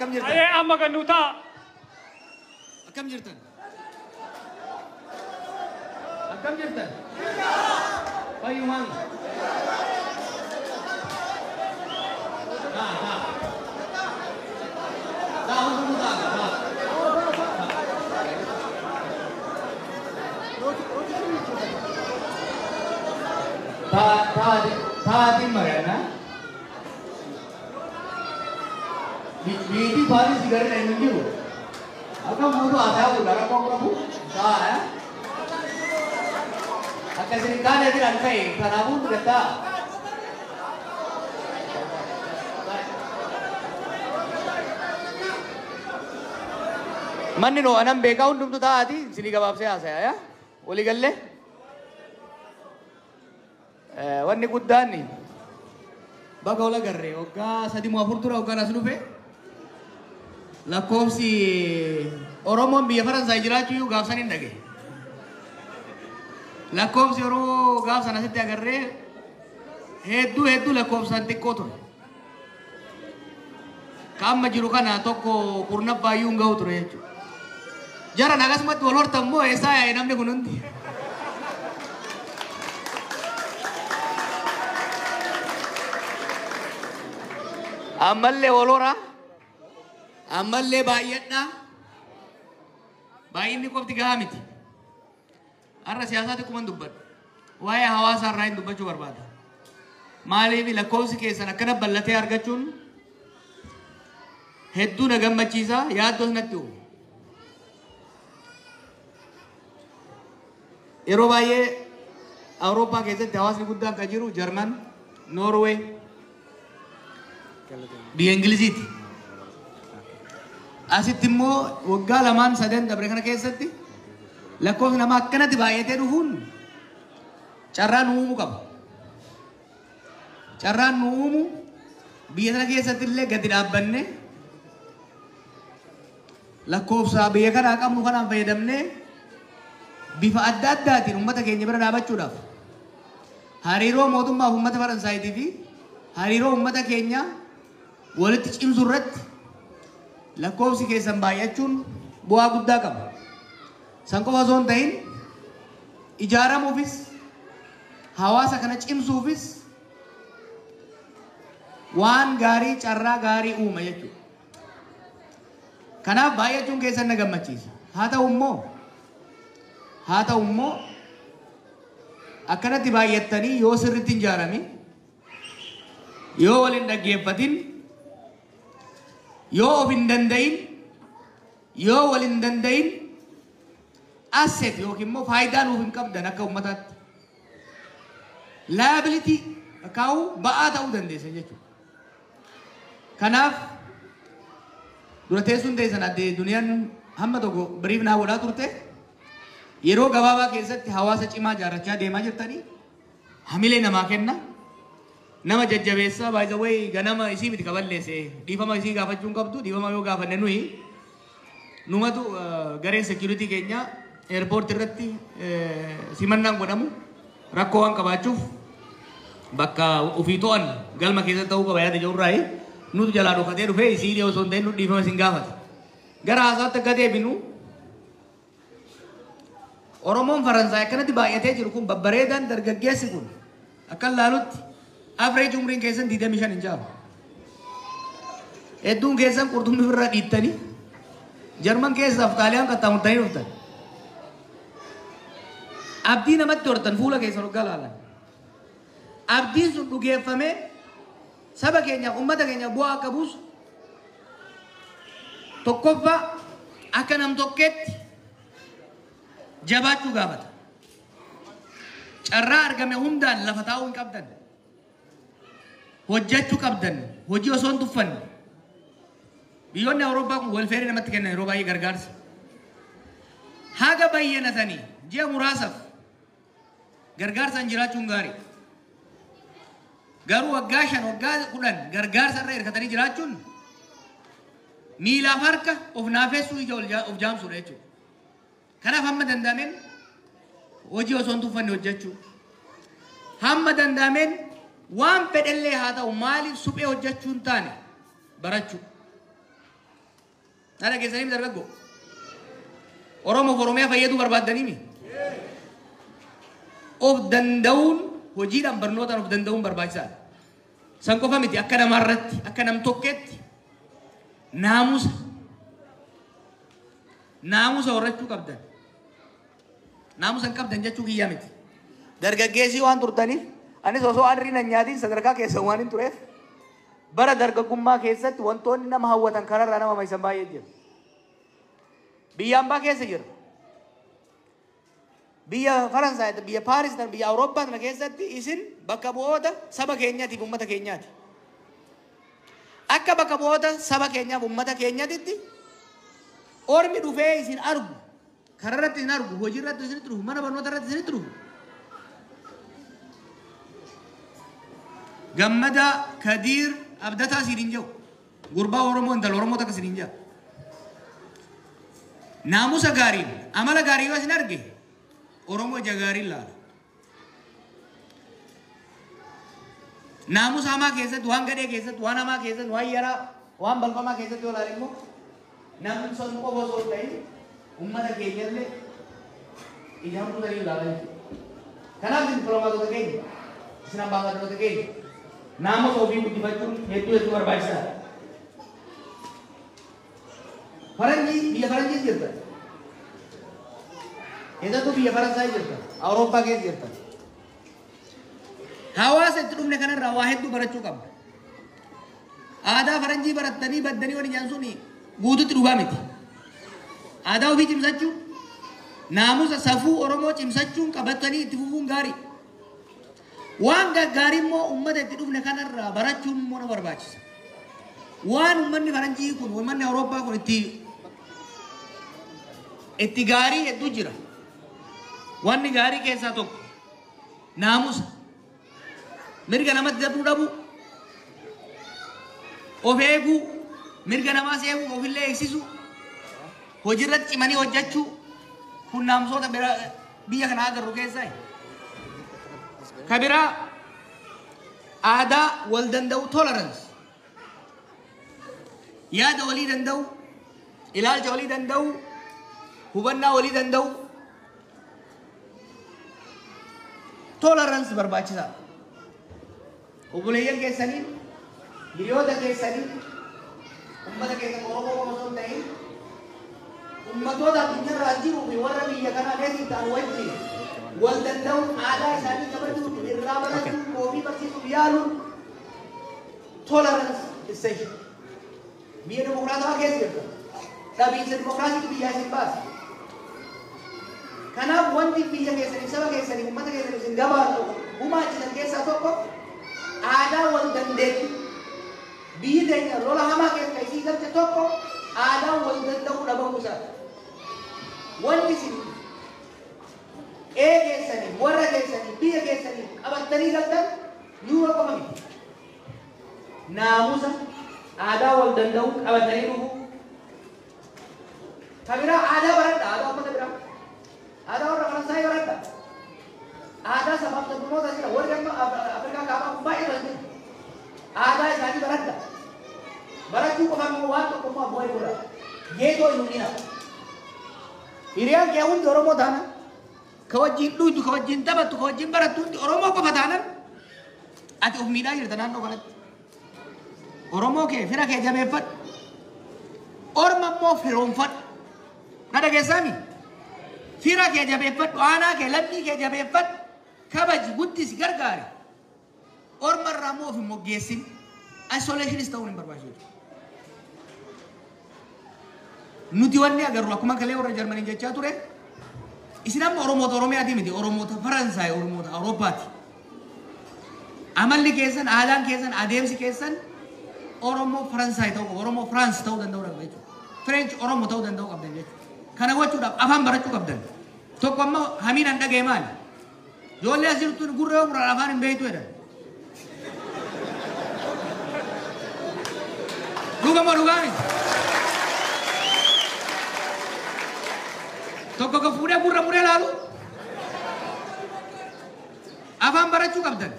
Akkam jirtan? Ayee amma gannu ta'a. Akkam jirtan? Akkam jirtan? Fayyumaan. Haa haa. Taa hundumtuu ta'a. Haa. Taatiin mari'annaa. Biitii baadii sigarii hin jiru. Akka muudu haasaa godha rakkoo qabu. Ta'a. Akka isin kaanee jiran ka'e kanaafuu fudhataa. Manni noo anan beekaa hundumtu taa'aati isinii gabaabsee haasaya yaa walii gallee. Wanni guddaan baga wal agarre waggaa 3 moo 4 dura waggaan as dhufe lakkoofsi Oromoon biyya Faransaay jiraachuu iyyuu gaafsan hin dhage. Lakkoofsi Oromoo gaafsan asitti agarree hedduu hedduu lakkoofsaan xiqqoo ture. Ka amma jiru kana tokko kurnaffaa iyyuu hin ga'u ture jechuudha. Jaran akkasumatti wal hortan moo eessaa yaa'e namni kun hundi? Ammallee wal horaa, ammallee baay'adhaa. Baay'inni qofti gahaa miti. Har'a siyaasaa xiqquma hin dubbadhu. Waa'ee hawaasaa irraa hin dubbachuu barbaada. Maaliif lakkoofsi keessan akkana bal'atee argachuun hedduu na gammachiisa, yaaddoos natti uuma. Yeroo baay'ee Awurooppaa keessatti hawaasni guddaan kan jiru Jarman, Noorwee, biyya Ingiliziiti. Asitti immoo waggaa 2 3 dabre kana keessatti lakkoofsi namaa akkanatti baay'atee dhufuun carraa nu uumuu qaba. Carraan nu uumu biyya sana keessatti illee gadi dhaabbanne lakkoofsa biyya kanaa qabnu kanaan fayyadamnee bifa adda addaatiin uummata keenya bira dhaabachuudhaaf hariiroo mootummaa fi uummata Faransaayitii fi hariiroo uummata keenya walitti cimsuu irratti lakkoofsi keessan baay'achuun bu'aa guddaa qaba. San qofa osoo hin ta'in ijaaramuufis hawaasa kana cimsuufis waan gaarii carraa gaarii uuma jechuudha. Kanaaf baay'achuun keessan na gammachiisa. Haa ta'u immoo akkanatti baay'attanii yoo sirriitti hin ijaaramin, yoo wal hin dhaggeeffatin, yoo of hin danda'in, yoo wal hin danda'in asset yookiin immoo faayidaa nuuf hin qabdan akka uummataatti. Liability kaa'uu ba'aa ta'uu dandeessan jechuudha. Kanaaf dura teessuun teessan addee duniyaan hamma tokko biriif naa godhaa turte yeroo gabaabaa keessatti hawaasa cimaa ijaarrachaa deemaa jirtanii hamilee namaa kenna. Nama jajjabeessaa by the way ganama isii miti kaballeesse dhiifama isii gaafachuu hin qabdu dhiifama yoo gaafanne nuyi numatu gareen security keenya airport irratti simannaan godhamu rakkoo waan qabaachuuf bakka ofii to'an galma keessatti ta'uu qaba yaada jirurraayi nutu jalaa dhokatee dhufee isii osoo hin ta'in nu dhiifama isin gaafata. Gara haasaatti akka deebinu Oromoon Faransaay akkanatti baay'atee jiru kun babbareedaan dargaggeessi kun akka laalutti average umriin keessan 25 hin caalu. Hedduun keessan qurxummii ofirraa dhiittanii Jarman keessaaf Xaaliyaan qaxxaamurtanii dhuftan. Abdii namatti hortan fuula keessan hoggaa laalan. Abdiin sun dhugeeffamee saba keenyaaf uummata keenyaaf bu'aa akka buusu tokkoffaa akka nam tokkeetti jabaachuu gaafata. Carraa argame hundaan lafa taa'uu hin qabdan. Hojjechuu qabdan. Hojii osoo hin tuffanne. Biyyoonni Awurooppaa kun welfeerii namatti kennan yeroo baay'ee gargaarsa. Haga bayyanatanii ji'a muraasaaf gargaarsaan jiraachuun gaarii. Garuu waggaa 5 waggaa 10 gargaarsa irra hirkatanii jiraachuun miilaaf harka of naafessuu ija of jaamsuudha jechuudha. Kanaaf hamma danda'ameen hojii osoo hin tuffanne hojjechuu. Hamma danda'ameen waan fedhellee haa ta'u maaliif suphee hojjechuu hin taane barachuu. Na dhageessanii dargaggoo. Oromoo fi Oromiyaa fayyaduu barbaaddanii. Of danda'uun hojiidhaan barnootaan of danda'uun barbaachisaadha. San qofa miti, akka namaarratti, akka nam tokkeetti naamusa naamusa horachuu qabdan. Naamusa hin qabdan jechuu kiyyaa miti. Dargaggeessii waan turtaniif, anis osoo arriin hin nyaatiin sadarkaa keessa waan hin tureef, bara dargaggummaa keessatti wantoonni nama hawwatan kararraa nama maysan baay'ee jira. Biyya ambaa keessa jira. Biyya Faransaay, biyya Paaris, biyya Awurooppaa kana keessatti isin bakka bu'oota saba keenyaatiif uummata keenyaati. Akka bakka bu'oota saba keenyaaf uummata keenyaatitti ormi dhufee isin argu, kararratti isin argu, hojiirratti isinitti dhufu, mana barnoota irratti isinitti dhufu. Gammada, Kadiir, Abdataa siin hin jiru. Gurbaa Oromoo, intala Oromoo takka siin hin jiru. Naamusa gaariin, amala gaarii yoo isin arge, Oromoo ija gaariin laala. Naamusa hamaa keessatti, waan gadhee keessatti, waan hamaa keessatti, waan yaraa, waan balfamaa keessatti yoo ilaale immoo namni sun qofa osoo hin ta'in uummata keenyallee ija hamtuu sanii ilaala jechuudha. Kanaaf dippiloomaatota keenya, isin ambaasaaddaroota keenya, naamusa ofii guddifachuun hedduu hedduu barbaachisaadha. Faranjii, biyya faranjii jirta. Keessattuu biyya Faransaay jirta. Awurooppaa keessa jirta. Hawaasa itti dhufne kanarraa waa hedduu barachuu qabna. Aadaa faranjii barattanii baddanii waliin jaan suni guututti dhugaa miti. Aadaa ofii cimsachuu, naamusa safuu Oromoo cimsachuun qabatanii itti fufuun gaarii. Waan gaggaarii immoo uummata itti dhufne kanarraa barachuun immoo na barbaachisa. Waan uummanni faranjii kun, uummanni Awurooppaa kun itti gaarii hedduu jira. Wanni gaarii keessaa tokko naamusa. Mirga namatti darbuu dhabuu, of eeguu, mirga namaas eeguu, ofillee eegsisu, hojiirratti cimanii hojjechuu, kun naamusoota biyya kana agarru keessaa. Ka biraa aadaa wal danda'u, tolerance. Yaada walii danda'u, ilaalcha walii danda'u, hubannaa walii danda'u. Tolerance barbaachisaadha. Obboleeyyan keessanii, hiriyoota keessanii, uummata keessan Oromoo qofa osoo hin ta'in, ummatoota addunyaarraa jiruu fi warra biyya kanaa native ta'an wajjin wal danda'uun, aadaa isaanii kabajuun, irraa barachuun, ofii barsiisuuf yaaluun, tolerance essential. Biyya dimokiraatawaa keessa jirta. Dhabiinsa dimokiraasiitu biyyaa isin baasa. Kanaaf wanti biyya keessaniif, saba keessaniif, uummata keessaniif isin gabaatu gumaachisan keessaa tokko aadaa wal dandeettii. Biyyi teenya lola hamaa keessa isii galche tokko aadaa wal danda'uu dhabamuu isaati. Wanni isin qe'ee keessanii, warra keessanii, biyya keessanii qabattanii galtan yuuroo qofa miti. Naamusa, aadaa wal danda'uu qabatanii dhufu. Ka biraa aadaa baradha, aadaa uummata biraa. Aadaa warra Faransaayii baradha. Aadaa sabaaf sablammoota jira. Warri amma Afrikaa kaabaa kun baay'ee baratee. Aadaa isaanii baradha. Barachuu qofa immoo waan tokko immoo abboo godha. Geetoo hin hunina. Hiriyaan kee hundi Oromoo taana. Ka wajjin dhuydu, ka wajjin taphattu, ka wajjin barattu hundi Oromoo qofa taanan ati of miidhaa jirta naannoo kanatti. Oromoo kee, fira kee jabeeffadhu. Orma immoo firoonfadhu. Na dhageessaami? Fira kee jabeeffadhu, aanaa kee, lammii kee jabeeffadhu. Kabaji, guddisi, gargaari. Orma irraa immoo of hin moggeessin. Isolationis ta'uun hin barbaachisu. Nuti wanni agarru akkuma kalee warra Jarmanii jechaa ture. Isin amma Oromoota Oromiyaati miti, Oromoota Faransaay, Oromoota Awurooppaati. Amalli keessan, aadaan keessan, adeemsi keessan Oromoo Faransaay ta'uu qaba, Oromoo Firaans ta'uu danda'uu qaba jechuudha. French Oromoo ta'uu danda'uu qabdan jechuudha. Kana gochuudhaaf afaan barachuu qabdan. Tokko ammoo hamiin an dhaga'e maali? Ijoollee as jirtu gurra yoo muraan afaan hin beektu jedhan. Dhuga moo dhugaa miti? Tokko ka fuudhee gurra muree laalu. Afaan barachuu qabdan.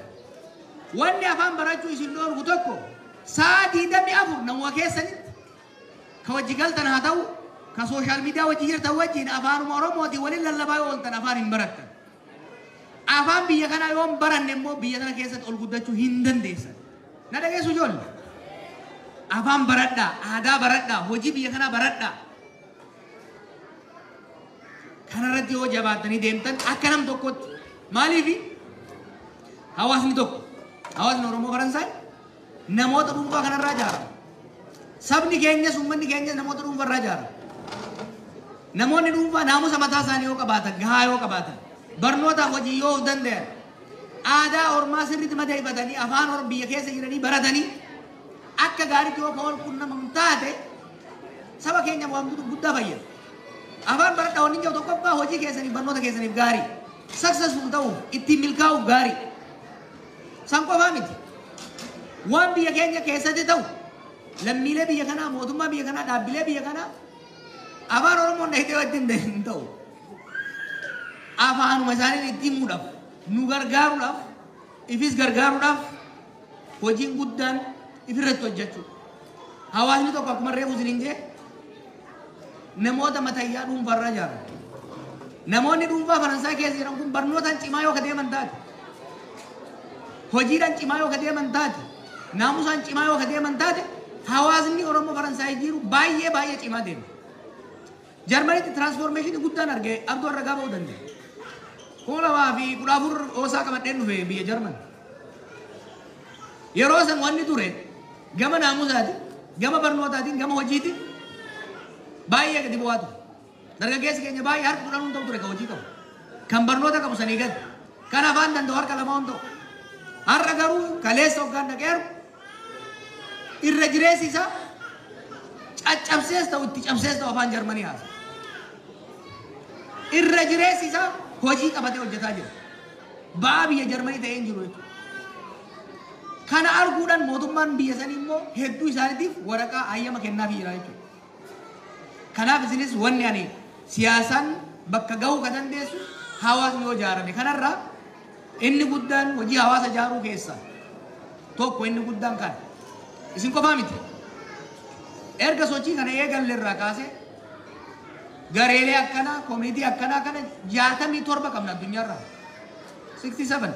Wanni afaan barachuu isin dhoorgu tokko sa'a 24 namuma keessanitti Ka wajji galtan haa ta'u, ka social media wajji jirtan wajjin afaanuma Oromootiin waliin lallabaa yoo ooltan afaan hin barattan. Afaan biyya kanaa yoo hin baranne immoo biyya kana keessatti ol guddachuu hin dandeessan. Na dhageessu ijoollee? Afaan baradhaa, aadaa baradhaa, hojii biyya kanaa baradhaa. Kanarratti yoo jabaattanii deemtan akka nam tokkotti maaliifi hawaasni tokko hawaasni Oromoo Faransaay namoota dhuunfaa kanarraa ijaarama. Sabni keenyas uummanni keenyas namoota dhuunfarraa ijaarama. Namoonni dhuunfaa naamusa mataa isaanii yoo qabaatan, gahaa yoo qabaatan, barnootaaf hojii yoo of danda'an, aadaa ormaa sirriitti madeeffatanii afaan orma biyya keessa jiranii baratanii akka gaariitti yoo ka wal quunnaman taate saba keenya waan guddaa fayyada. Afaan baradhaa wanni jiru tokkoffaa hojii keessaniif barnoota keessaniif gaarii. Successful ta'uuf ittiin milkaa'uuf gaarii. San qofaa miti. Waan biyya keenya keessatti ta'u lammiilee biyya kanaa, mootummaa biyya kanaa, dhaabbilee biyya kanaa afaan Oromoon dhahitee wajjin hin ta'u. Afaanuma isaaniin itti himuudhaaf, nu gargaaruudhaaf, ifis gargaaruudhaaf hojiin guddaan ifirratti hojjechuu. Hawaasni tokko akkuma reefu isiniin jee namoota matayyaa dhuunfaarraa ijaaramu. Namoonni dhuunfaa Faransaay keessa jiran kun barnootaan cimaa yoo ka deeman taate, hojiidhaan cimaa yoo ka deeman taate, naamusaan cimaa yoo ka deeman taate, hawaasni Oromoo Faransaay jiru baay'ee baay'ee cimaa deema. Jarmanitti transformation guddaan argee abduu irra ba'uu danda'a. 2014 oosaa qabadheen dhufe biyya Jarman. Yeroo san wanni ture gama naamusaatiin, gama barnootaatiin, gama hojiitiin baay'ee gadi bu'aa ture. Dargaggeessi keenya baay'ee harka 10 ta'u ture kan hojii qabu. Kan barnoota qabu sanii gadi. Kan afaan danda'u harka 2 ta'u. Har'a garuu kaleessa hoggaan dhaqeeru irra jireessi isaa caccabsees ta'u itti cabsees ta'u afaan Jarmanii haasa. Irra jireessi isaa hojii qabatee hojjetaa jira. Ba'aa biyya Jarmanii ta'ee hin jiru jechuudha. Kana arguudhaan mootummaan biyya sanii immoo hedduu isaaniitiif waraqaa hayyama kennaafii jira jechuudha. Kanaaf isinis wanni ani siyaasaan bakka gahuu ka dandeessu hawaasni yoo ijaarame. Kanarraa inni guddaan hojii hawaasa ijaaruu keessaa tokko inni guddaan kana. Isin qofaa miti. Erga sochii kana eegalle irraa kaasee gareelee akkanaa, community akkanaa kana 67 qabna addunyaarraa. 67.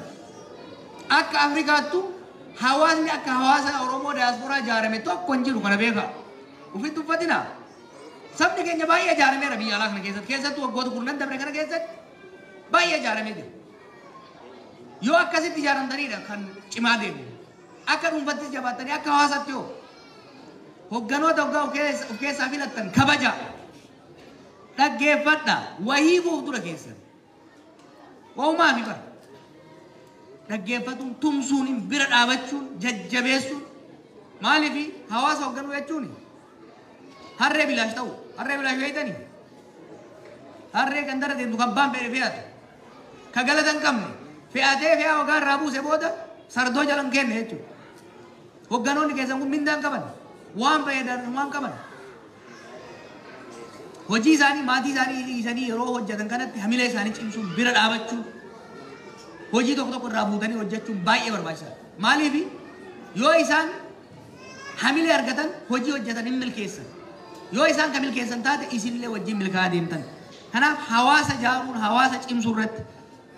Akka Afrikaattu hawaasni akka hawaasa Oromoo diyaasporaa ijaarame tokko hin jiru kana beekaa. Ufitti uffatinaa. Sabni keenya baay'ee ijaarameera biyya alaa kana keessatti. Keessattuu waggoota kurnan dabre kana keessatti baay'ee ijaaramee jira. Yoo akkasitti ijaaramtanidha kan cimaa deemu. Akka dhuunfattis jabaattanii akka hawaasaatti yoo hogganoota hoggaa of keessaa filattan kabaja. Dhaggeeffadha. Wahii buuf dura keessan. Wahumaa fi bara. Dhaggeeffatuun, tumsuun, bira dhaabachuun, jajjabeessuun. Maaliif hawaasa hoogganuu jechuun harree bilaash ta'u. Harree bilaash beektanii? Harree gandara deemtu kan baan fedhe fe'atu. Ka galata hin qabne fe'atee fe'aa waggaa irraa buuse booda sardoo jala hin kenne jechuudha. Hogganoonni keessan kun mindaa hin qaban. Waan fayyadan waan qaban. Hojii isaanii maatii isaanii dhiisanii yeroo hojjetan kanatti hamilee isaanii cimsuun bira dhaabachuun hojii tokko tokko irraa buutanii hojjechuun baay'ee barbaachisaadha. Maaliif yoo isaan hamilee argatan hojii hojjetan hin milkeessan. Yoo isaan kan milkeessan taate isinillee wajjin milkaa'aa deemtan. Kanaaf hawaasa ijaaruun hawaasa cimsuu irratti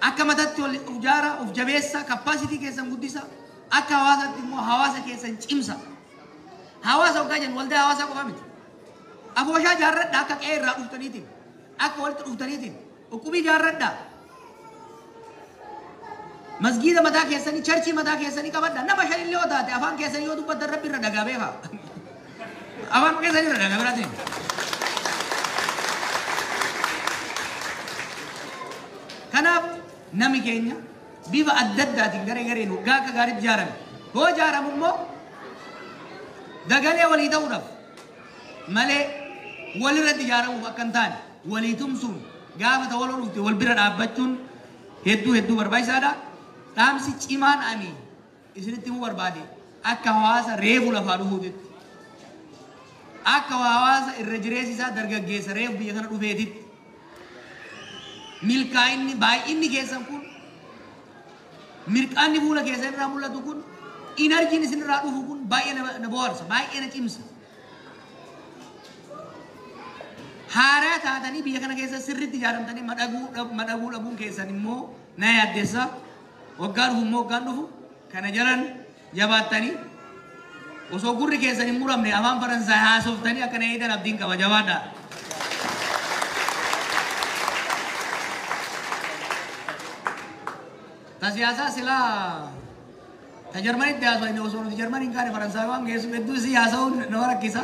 akka mataatti ol of ijaaraa, of jabeessaa, capacity keessan guddisa. Akka hawaasaatti immoo hawaasa keessan cimsa. Hawaasa hoggaa jennu waldaa hawaasaa qofa miti. Afooshaa ijaarradhaa akka qe'ee irraa dhuftaniitiin, akka walitti dhuftaniitiin, uqubii ijaarradhaa. Masgiida mataa keessanii, church mataa keessanii qabadhaa. Nama shan illee yoo taate afaan keessanii yoo dubbattan rabbi irra dhagaa beekaa. Afaan keessanii irra dhagaa biraatiin. Kanaaf nami keenya bifa adda addaatiin garee gareen waggaa akka gaariitti ijaarame. Yoo ijaaramu immoo dagalee walii ta'uudhaaf malee walirratti ijaaramuuf akka hin taane walii tumsuun gaafa ta'u wal dhufte wal bira dhaabbachuun hedduu hedduu barbaachisaadha. Dhaamsi cimaan ani isinitti himuu barbaade akka hawaasa reefu lafaa dhufuutitti. Akka hawaasa irra jireessi isaa dargaggeessa reefu biyya kana dhufeetitti. Milkaa'inni baay'inni keessan kun mirqaanni fuula keessan irraa mul'atu kun energyn isin irraa dhufu kun baay'ee na bohaarsa, baay'ee na cimsa. Haaraa taatanii biyya kana keessa sirriitti ijaaramtanii madhaguu dhabuun keessan immoo na yaaddeessa. Waggaa dhufu immoo waggaan dhufu kana jalan jabaattanii osoo gurri keessan hin muramne afaan Faransaay haasoftanii akka na eegan abdiin qaba jabaadhaa. Ta siyaasaa silaa ta Jarmanitti haasofne osoo nuti Jarmaniin kaane Faransaay waan geessu hedduu isii haasa'uun nama rakkisa.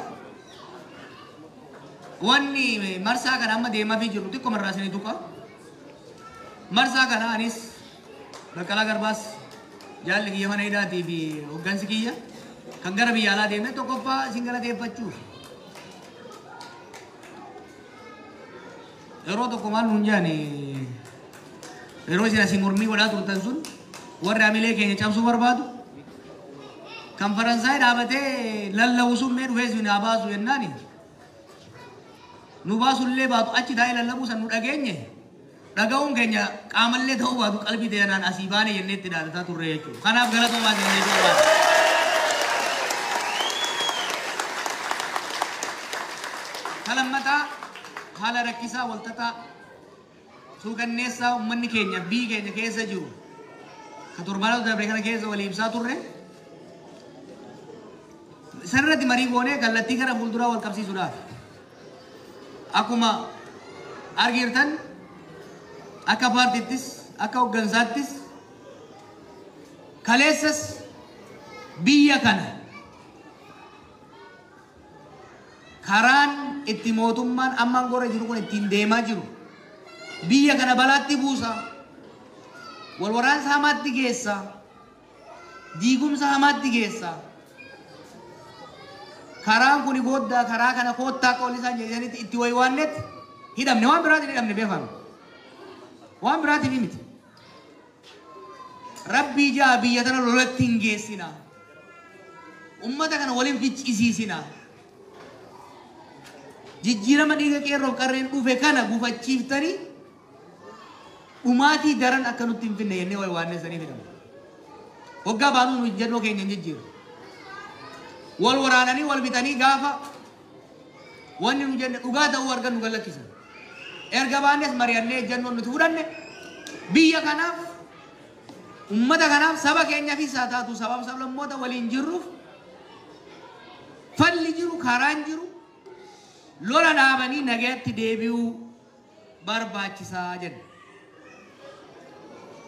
Wanni marsaa kana amma deemaafii jiru xiqqoo marraa isinii tuqa. Marsaa kana anis Baqqalaa Garbaas jaalli kiyya mana hidhaatii fi hoggansi kiyya kan gara biyya alaa deemne tokkoffaa isin galateeffachuuf. Yeroo tokko maal nuun jedhani yeroo isin asii mormii godhaa turtan sun warri hamilee keenya cabsuu barbaadu kan Faransaay dhaabatee lallabu sun mee dhufee isin haa baasu jennaani. Nu baasullee baatu achi taa'ee lallabuu san nu dhageenye dhaga'uun keenya qaamallee ta'uu baatu qalbii ta'e asii baane jennee itti dhaadataa turre jechuudha. Kanaaf galatoomaa isin jechuu barbaada. Kalammataa haala rakkisaa walxaxaa suukanneessaa uummanni keenya biyyi keenya keessa jiru ka torbaanota darbe kana keessa walii ibsaa turre sanirratti marii goonee kallattii gara fuulduraa wal qabsiisuudhaaf. Akkuma argitan akka paartiittis akka hooggansaattis kaleessas biyya kana karaan itti mootummaan ammaan gorra jiru kun ittiin deemaa jiru biyya kana balaatti buusa, wal waraansa hamaatti geessa, diigumsa hamaatti geessa. Karaan kun gooddaa karaa kana koottaa akka isaan jedhanitti itti waywaannetti hidhamne waan biraatiin hidhamne beekame. Waan biraatiin miti. Rabbii jaa biyya tana lolatti hin geessina. Ummata kana waliin ficcisiisina. Jijjiirama dhiiga qeerroof qarreen dhufe kana gufachiiftanii dhumaatii daran akka nutti hin finne jennee waywaannee saniif hidhamne. Waggaa baanuu nu ejjennoo keenya hin jijjiiru. Wal waraananii wal bitanii gaafa wanni nu jenne dhugaa ta'uu argan nu gallakkisan. Erga baannes mari'annee ejjennoon nuti fudhanne biyya kanaaf ummata kanaaf saba keenyaafis haa taatu sabaaf sablammoota waliin jirruuf falli jiru karaan jiru lola dhaabanii nagaatti deebi'uu barbaachisaa jenna.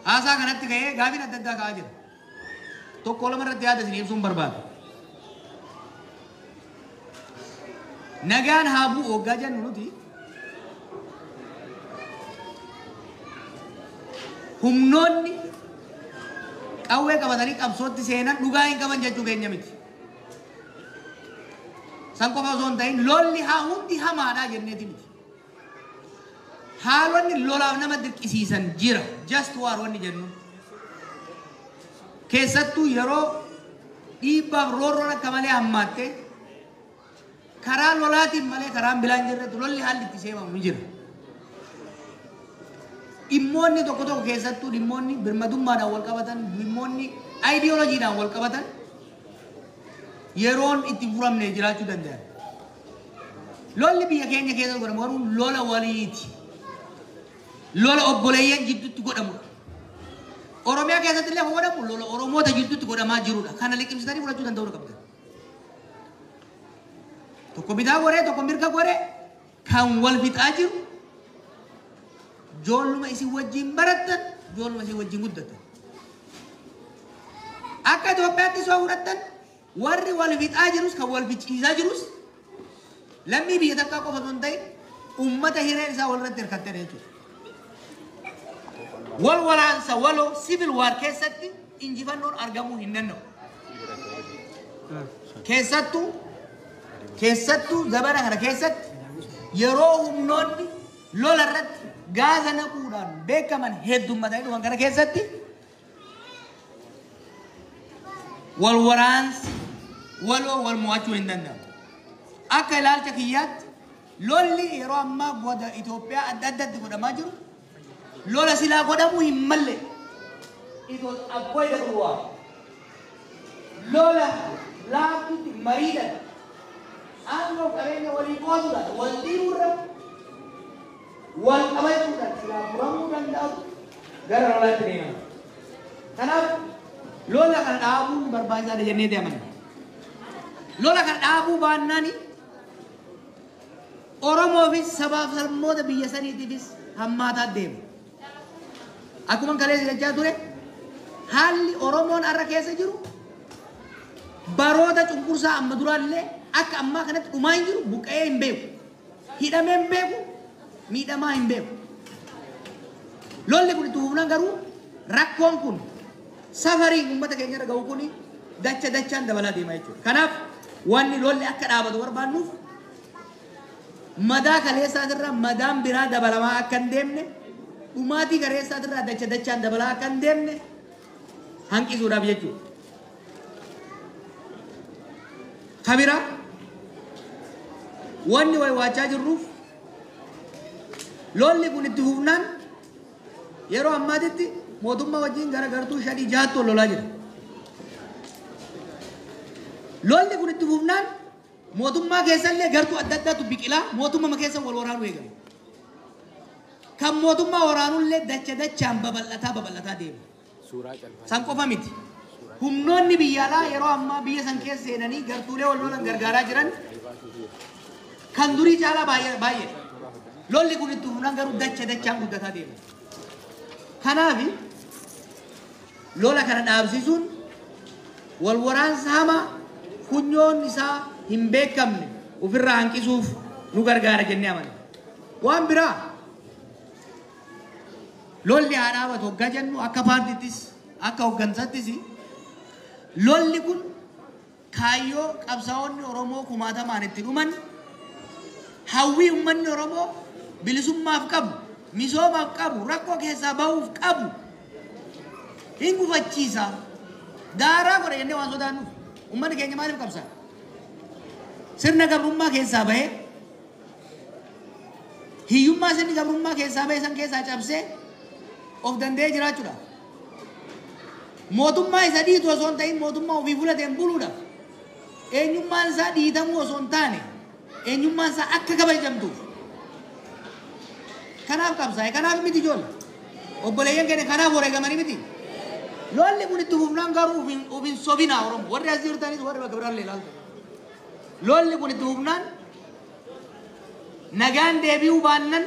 Haasaa kanatti ka'ee gaafiin adda addaa ka'aa jira. Tokko lama irratti yaada isin ibsuun barbaada. Nagaan haa bu'u waggaa jennu nuti humnoonni qawwee qabatanii qabsootti seenan dhugaa hin qaban jechuu keenya miti. San qofa osoo hin ta'in lolli haa hundi hamaadhaa jenneeti miti. Haalonni lolaaf nama dirqisiisan jira. Just war wanni jennu. Keessattuu yeroo dhiibbaaf roorroon akka malee hammaatte karaa lolaatiin malee karaan bilaan jirretti lolli haalli itti seemamu ni jira. Dhimmoonni tokko tokko keessattuu dhimmoonni birmadummaadhaan wal qabatan, dhimmoonni aayidiyooloojiidhaan wal qabatan yeroon itti furamne jiraachuu danda'an. Lolli biyya keenya keessa godhamu garuu lola waliiti. Lola obboleeyyan jidduutti godhamudha. Oromiyaa keessatti illee godhamu lola Oromoota jidduutti godhamaa jirudha. Kana liqimsitanii fudhachuu danda'uu qabdan. Tokko bitaa goree tokko mirga goree kan wal fixaa jiru joolluma isin wajjin barattan joolluma isin wajjin guddattan. Akka Itoophiyaatti soo fudhattan warri wal fixaa jirus kan wal ficcisiisaa jirus lammii biyya takkaa qofa osoo hin ta'in uummata hireen isaa walirratti hirkattedha jechuudha. Wal waraansa waloo civil war keessatti injifannoon argamuu hin danda'u. Keessattuu zabana kana keessatti yeroo humnoonni lola irratti gaaza naquudhaan beekaman heddummatanii dhufan kana keessatti wal waraansi waloo wal mo'achuu hin danda'amu. Akka ilaalcha kiyyaatti lolli yeroo ammaa goda Itoophiyaa adda addatti godhamaa jiru lola silaa godhamuu hin malle. It was avoidable war. Lola laaftutti mariidhaan aangoo qabeenya walii qooduudhaan wal dhiibuurra Wal qabachuudhaan silaa furamuu danda'u gara lolaatti deemama. Kanaaf lola kana dhaabuun barbaachisaadha jennee deemanna. Lola kana dhaabuu baannaan Oromoofis sabaaf sablammoota biyya saniitiifis hammaataa deema. Akkuma kaleessa jechaa ture, haalli Oromoon har'a keessa jiru baroota cunqursaa amma duraallee akka ammaa kanatti dhumaa hin jiru, buqqa'ee hin beeku. Hidhamee hin beeku, miidhamaa hin beeku. Lolli kun itti fufnaan garuu rakkoon kun safarii uummata keenya irra ga'u kun dacha dachaan dabalaa deema jechuudha. Kanaaf wanni lolli akka dhaabatu barbaannuuf madaa kaleessaatirraa madaan biraa dabalamaa akka hin deemne, dhumaatii kaleessaatirraa dacha dachaan dabalaa akka hin deemne hanqisuudhaaf jechuudha. Kabira wanni waywaachaa jirruuf lolli kun itti fufnaan yeroo ammaatitti mootummaa wajjin gara gartuu 5-6tti wal lolaa jira. Lolli kun itti fufnaan mootummaa keessallee gartuu adda addaatu biqilaa mootummaa keessa wal waraanuu eegala. Kan mootummaa waraanullee dacha dachaan babal'ataa babal'ataa deema. San qofa miti. Humnoonni biyya alaa yeroo ammaa biyya san keessa seenanii gartuulee wal lolan gargaaraa jiran kan durii caalaa baay'ee baay'eedha. Lolli kun itti fufnaan garuu dacha dachaan guddataa deema. Kanaaf lola kana dhaabsisuun wal waraansa hamaa funyoon isaa hin beekamne ofirraa hanqisuuf nu gargaara jennee amanna. Waan biraa lolli haa dhaabatu hoggaa jennu akka paartiittis akka hoggansaattis lolli kun kaayyoo qabsaa'onni Oromoo kumaatamaan itti dhuman, hawwii uummanni Oromoo bilisummaaf qabu, misoomaaf qabu, rakkoo keessaa bahuuf qabu hin gufachiisa. Daaraa godha jennee waan sodaannuuf uummanni keenya maaliif qabsaa'a? Sirna gabrummaa keessaa bahee, hiyyummaa sirni gabrummaa keessaa bahee san keessaa cabsee of danda'ee jiraachuudha. Mootummaa isa dhiitu osoo hin ta'in mootummaa ofii fudhateen buluudha. Eenyummaan isaa dhiitamuu osoo hin taane eenyummaan isaa akka kabajamtuuf. Kanaaf qabsaa'e, kanaaf miti ijoollee. Obboleeyyan keenya kanaaf wareegamanii miti. Lolli kun itti fufnaan garuu of hin sobinaa Oromoo. Warri as jirtanis warri bakka biraallee ilaaltan. Lolli kun itti fufnaan nagaan deebi'uu baannan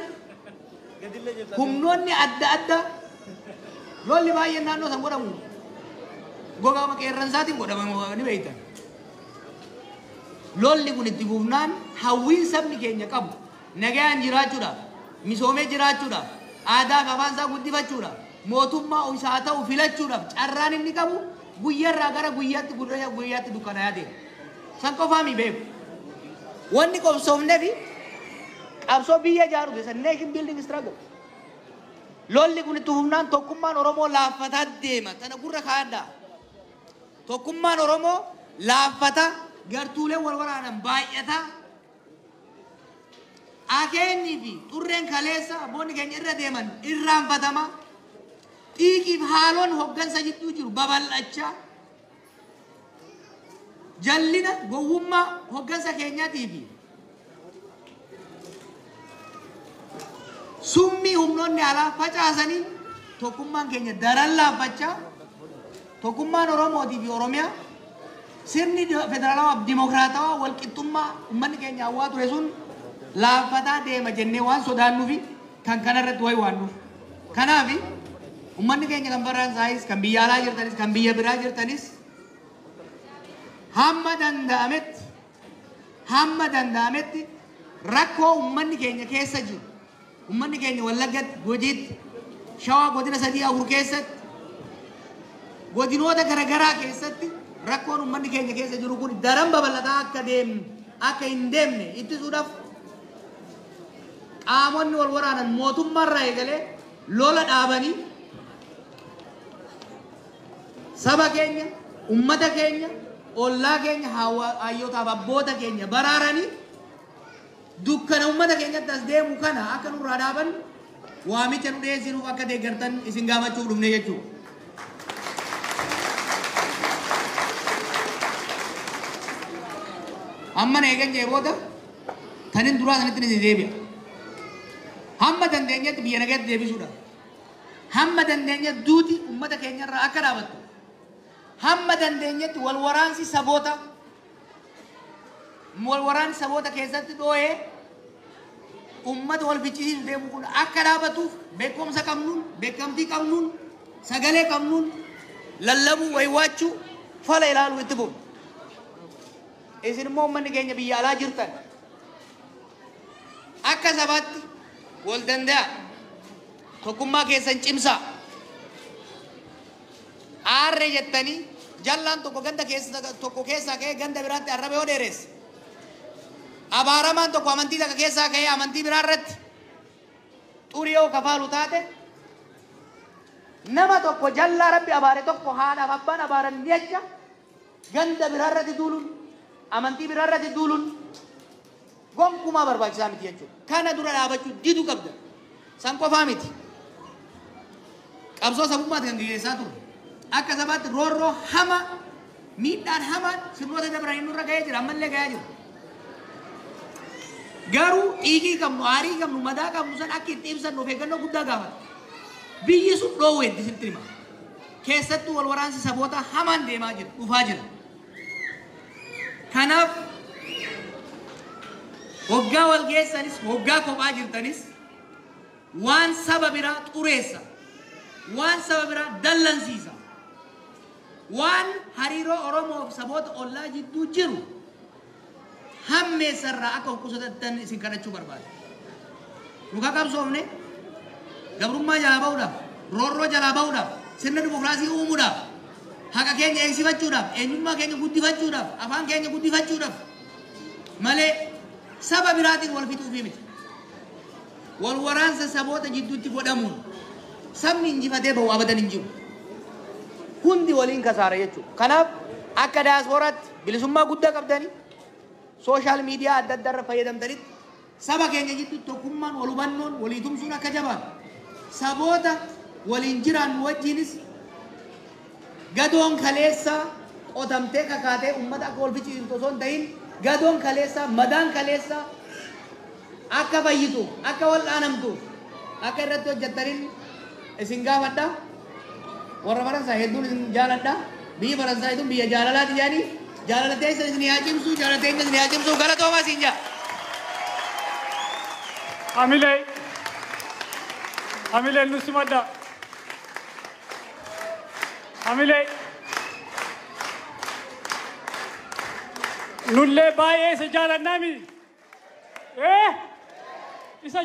humnoonni adda addaa lolli baay'een naannoo san godhamu gogaa qeerransaatiin godhama ni beektan. Lolli kun itti fufnaan hawwiin sabni keenya qabu nagaan jiraachuudhaaf, misoomee jiraachuudhaaf, aadaa fi afaan isaa guddifachuudhaaf, mootummaa isaa ta'u filachuudhaaf carraan inni qabu guyyaarraa gara guyyaatti guyyaatti dukkanaa'aa deema. San qofaa mi beeku. Wanni qabsoofnee fi qabsoo biyya ijaaru keessa nation building struggle. Lolli kun itti fufnaan tokkummaan Oromoo laaffataa deema. Tana gurra kaa'adhaa. Tokkummaan Oromoo laaffataa, gartuuleen wal waraanan baay'ataa. Akeenyi fi xurreen kaleessa abboonni keenya irra deeman irraanfatama. Xiiqiif haaloon hoggansa jidduu jiru babal'achaa. Jallina gowwummaa hoggansa keenyaatii fi summii humnoonni alaa facaasanii tokkummaan keenya daran laaffachaa, tokkummaan Oromootii fi Oromiyaa sirni federaalawaa fi dimokiraatawaa walqixxummaa uummanni keenya hawwaa ture sun laaffataa deema jennee waan sodaannuufi kan kanarratti wayi waannuuf. Kanaaf uummanni keenya kan Faransaayis, kan biyya alaa jirtanis, kan biyya biraa jirtanis hamma danda'ametti rakkoo uummanni keenya keessa jiru, uummanni keenya Wallaggatti, Gujiitti, Shawaa godina 3-4 keessatti, godinoota garaagaraa keessatti rakkoon uummanni keenya keessa jiru kun daran babal'ataa akka deemnu akka hin deemne ittisuudhaaf qaamonni wal waraanan mootummaarraa eegalee lola dhaabanii saba keenya, uummata keenya, ollaa keenya, hayyootaaf abboota keenya baraaranii dukkana uummata keenyatti as deemu kana akka nurraa dhaaban waamicha nu dhiyeessinuuf akka deeggartan isin gaafachuuf dhufne jechuudha. Amma na eegan jee booda tanin duraa sanitti isin deebi'a. Hamma dandeenyetti biyya nagaatti deebisuudhaaf. Hamma dandeenyetti duuti uummata keenyarraa akka dhaabattu. Hamma dandeenyetti wal waraansi saboota keessatti dhoo'ee uummata wal ficcisiisu deemu kun akka dhaabatuuf beekumsa qabnuun, beekamtii qabnuun, sagalee qabnuun lallabuu, waywaachuu, fala ilaaluu itti fufu. Isin immoo uummanni keenya biyya alaa jirtan akka sabaatti wal danda'a, tokkummaa keessan cimsaa. Aarree jettanii jallaan tokko ganda keessa tokko keessaa ka'ee ganda biraatti arraba yoo dheeresse, abaaramaan tokko amantii takka keessaa ka'ee amantii biraa irratti xurii yoo kafaalu taate, nama tokko jallaa rabbi abaare tokko haadhaaf abbaan abaaran jecha ganda biraa irratti duuluun, amantii biraa irratti duuluun gonkumaa barbaachisaa miti jechuudha. Kana dura dhaabachuu diduu qabda. San qofaa miti. Qabsoo sabummaatti kan gaggeessaa turre. Akka sabaatti roorroo hama, miidhaan hamaan sirnoota dabranii nurra ga'ee jira, ammallee ga'aa jira. Garuu dhiigii qabnu, aarii qabnu, madaa qabnu san akka itti ibsannu of eeggannoo guddaa gaafata. Biyyi sun dhoowweetti sitti hima. Keessattuu wal waraansi saboota hamaan deemaa jira, dhufaa jira. Kanaaf hoggaa wal geessanis, hoggaa kophaa jirtanis waan saba biraa xureessa, waan saba biraa dallansiisa, waan hariiroo Oromoo fi saboota ollaa jidduu jiru hammeessarraa akka of qusatattan isin kadhachuu barbaada. Nu qabsoofne gabrummaa jalaa ba'uudhaaf, roorroo jalaa ba'uudhaaf, sirna dimokiraasii uumuudhaaf, haqa keenya eegsifachuudhaaf, eenyummaa keenya guddifachuudhaaf, afaan keenya guddifachuudhaaf malee saba biraatiin wal fixuufii miti. Wal waraansa saboota jidduutti godhamuun sabni injifatee bahu abadan hin jiru. Hundi waliin kasaara jechuudha. Kanaaf akka daasporaatti bilisummaa guddaa qabdanii social media adda addaa irra fayyadamtanitti saba keenya jidduutti tokkummaan, wal hubannoon, walii tumsuun akka jabaatu, saboota waliin jiraannu wajjinis gadoon kaleessaa qotamtee kakaatee uummata akka wal ficcisiiftu osoo hin ta'in, gadoon kaleessaa, madaan kaleessaa akka fayyitu, akka wal dhaanamtuuf akka irratti hojjettaniin isin gaafadha. Warra Faransaay hedduun isin jaaladha. Biyyi Faransaay tun biyya jaalalaati jedhanii, jaalala teessan isin haa cimsu, jaalala teessan isin haa cimsu. Galatoomaa siin jaa. Amilee. Amilee nu simadha. Amilee. Nullee baay'ee isa jaalannaa mi? Isa